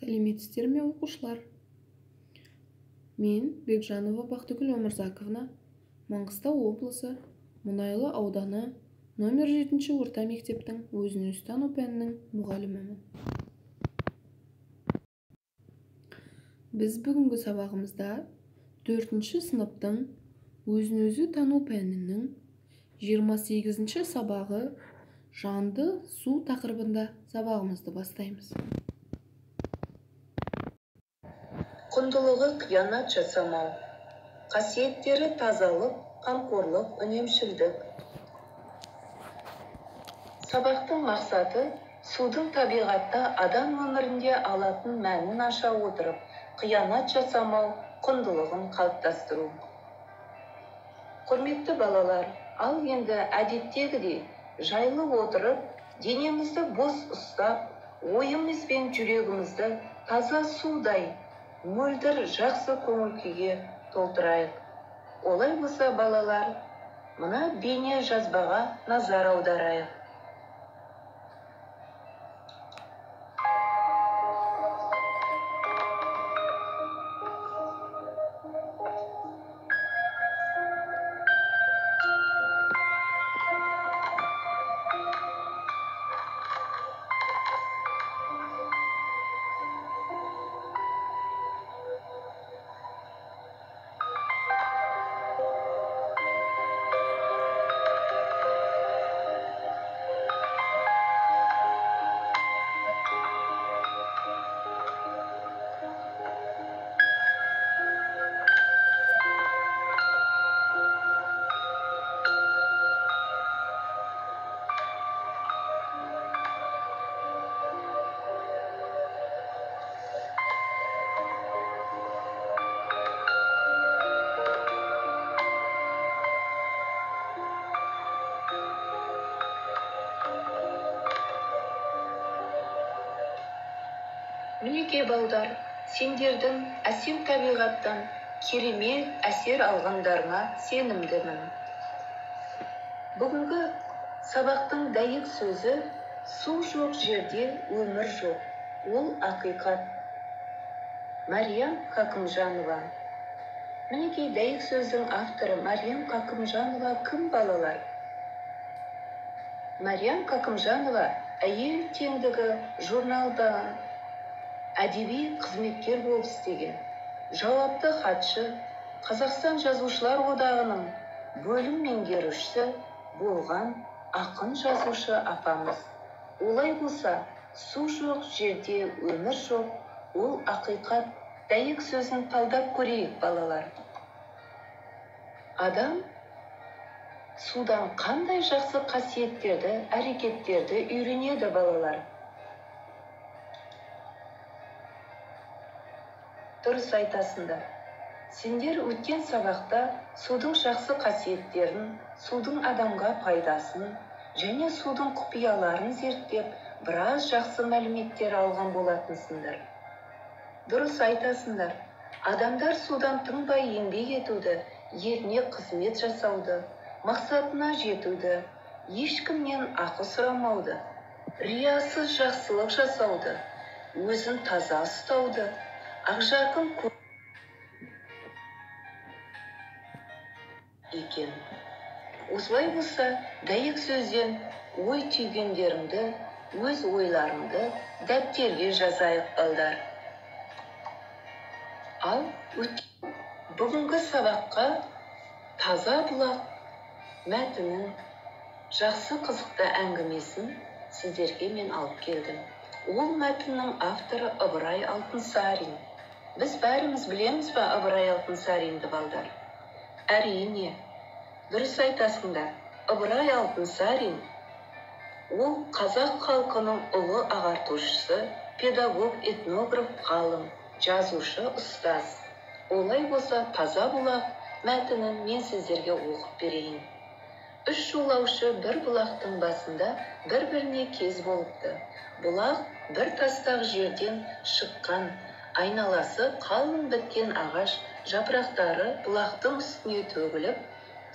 Сәлеметсіздер ме, оқушылар? Мен Бекжанова Бақтыгүл Өмірзаковна, Маңғыстау облысы, Мұнайлы ауданы, номер 7 орта мектептің өзін-өзі тану пәнінің мұғалімімін. Біз бүгінгі сабағымызда 4-ші сыныптың өзін-өзі тану пәнінің 28-ші сабағы жанды су тақырыбында сабағымызды бастаймыз. Құндылығы қиянат жасамау, қасиеттері тазалық, қамқорлық, үнемшілдік. Сабақтың мақсаты судың табиғатта адам өмірінде алатын мәнін аша отырып, қиянат жасамау құндылығын қалыптастыру. Құрметті балалар, ал енді әдеттегідей жайлы отырып, денемізді бос ұстап, ойымыз бен жүрегімізді таза судай мөлдір жақсы көңіл күйге толтырайық. Олай болса, балалар, мына бейне жазбаға назар аударайық. Мінекей, балдар, сендердің әсем табиғаттан керемет әсер алғандарыңа сенімдімін. Бүгінгі сабақтың дәйек сөзі су жоқ жерде өмір жоқ. Ол ақиқат. Мариям Қакымжанова. Мінекей, дәйек сөздің авторы Мариям Қакымжанова кім, балалар? Мариям Қакымжанова әйел теңдігі журналда әдеби қызметкер болып істеген, жауапты хатшы, Қазақстан Жазушылар одағының бөлім меңгерушісі болған ақын жазушы апамыз. Олай болса, су жоқ жерде өмір жоқ, ол ақиқат. Дәйек сөзін талдап көрейік, балалар. Адам судан қандай жақсы қасиеттерді, әрекеттерді үйренеді, балалар? Дұрыс айтасыңдар. Сендер өткен сабақта судың жақсы қасиеттерін, судың адамға пайдасын және судың құпияларын зерттеп, біраз жақсы мәліметтер алған болатынсыңдар. Дұрыс айтасыңдар. Адамдар судан тынбай еңбек етуді, еліне қызмет жасауды, мақсатына жетуді, ешкімнен ақы сұрамауды, риясыз жақсылық жасауды, өзін таза ұстауды, ақжарқын екен. Осылай болса, дәйек сөзден ой түйгендеріңді, өз ойларыңды дәптерге жазайық, балдар. Ал бүгінгі сабаққа таза бұлақ мәтінін, жақсы қызықты әңгімесін сіздерге мен алып келдім. Ол мәтіннің авторы Ыбырай Алтынсарин. Біз бәріміз білеміз ба Ыбырай Алтынсаринді, балдар? Әрине, дұрыс айтасыңдар. Ыбырай Алтынсарин ол қазақ халқының ұлы ағартушысы, педагог, этнограф, ғалым, жазушы, ұстаз. Олай болса, таза бұлақ мәтінін мен сіздерге оқып берейін. Үш жолаушы бір бұлақтың басында бір-біріне кез болыпты. Бұлақ бір тастақ жерден шыққан, айналасы қалың біткен ағаш жапырақтары бұлақтың үстіне төгіліп,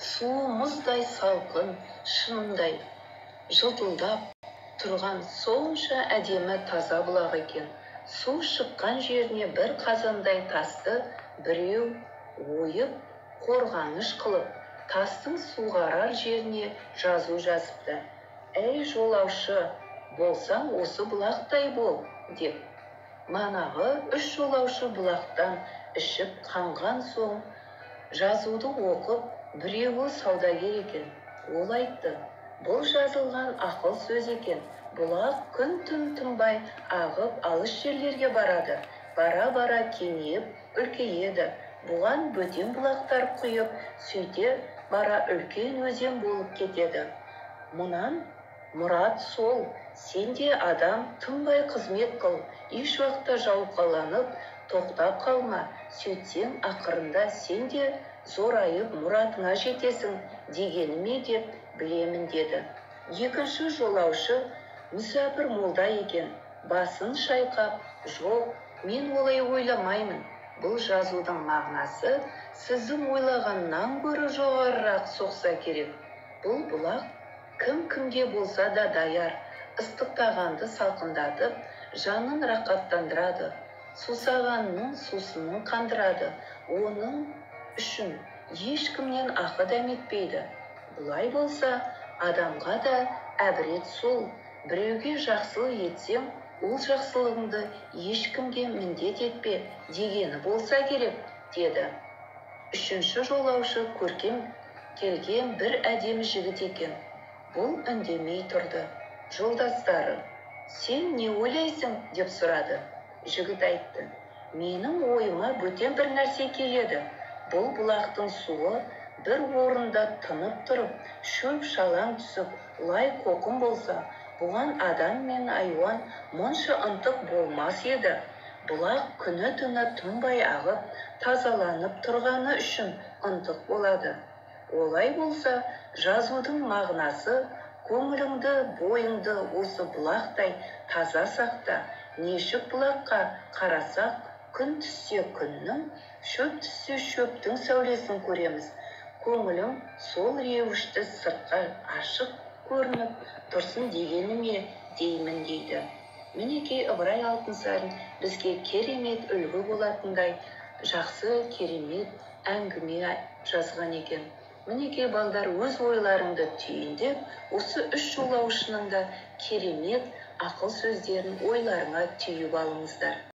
суы мұздай салқын, шынындай жылтылдап тұрған сонша әдемі таза бұлақ екен. Су шыққан жеріне бір қазандай тасты біреу ойып, қорғаныш қылып, тастың суғарар жеріне жазу жазыпты. Әй, жолаушы, болсаң осы бұлақтай бол, деп. Манағы үш жолаушы бұлақтан ішіп қанған соң жазуды оқып, біреуі саудагер екен. Ол айтты: бұл жазылған ақыл сөз екен. Бұлақ күн-түн тынбай ағып алыс жерлерге барады. Бара-бара кеңейіп, үлкейеді. Бұған бөтен бұлақтар құйып, сөйте бара үлкен өзен болып кетеді. Мұнан мұрат сол, сен де адам тынбай қызмет қыл, еш уақытта жауқаланып, тоқтап қалма, сөйтсең ақырында сен де зорайып мұратыңа жетесің дегеніме деп білемін, деді. Екінші жолаушы мүсәпір молда екен, басын шайқап, жоқ, мен олай ойламаймын. Бұл жазудың мағынасы сіздің ойлағаннан гөрі жоғарырақ соқса керек. Бұл бұлақ кім-кімге болса да даяр, ыстықтағанды салқындатып, жанын рақаттандырады, сусағанның сусынын қандырады. Оның үшін ешкімнен ақы дәметпейді. Бұлай болса, адамға да әбірет сол, біреуге жақсылық етсең, ол жақсылығыңды ешкімге міндет етпе дегені болса керек, деді. Үшінші жолаушы көркем келген бір әдемі жігіт екен. Бұл үндемей тұрды. Жолдастары: сен не ойлайсың, деп сұрады. Жігіт айтты: менің ойыма бөтен бір нәрсе келеді. Бұл бұлақтың суы бір орында тынып тұрып, шөп-шалаң түсіп, лай қоқым болса, бұған адам мен айуан мұнша ынтық болмас еді. Бұлақ күні-түні тынбай ағып, тазаланып тұрғаны үшін ынтық болады. Олай болса, жазудың мағынасы көңіліңді, бойыңды осы бұлақтай таза сақта. Нешік бұлаққа қарасақ, күн түссе күннің, шөп түссе шөптің сәулесін көреміз. Көңілің сол реуішті сыртқа ашық көрініп тұрсын дегеніме деймін, дейді. Мінекей, Ыбырай Алтынсарин бізге керемет үлгі болатындай жақсы керемет әңгіме жазған екен. Мінекей, балдар, өз ойларыңды түйіндеп, осы үш жолаушының да керемет ақыл сөздерін ойларыңа түйіп алыңыздар.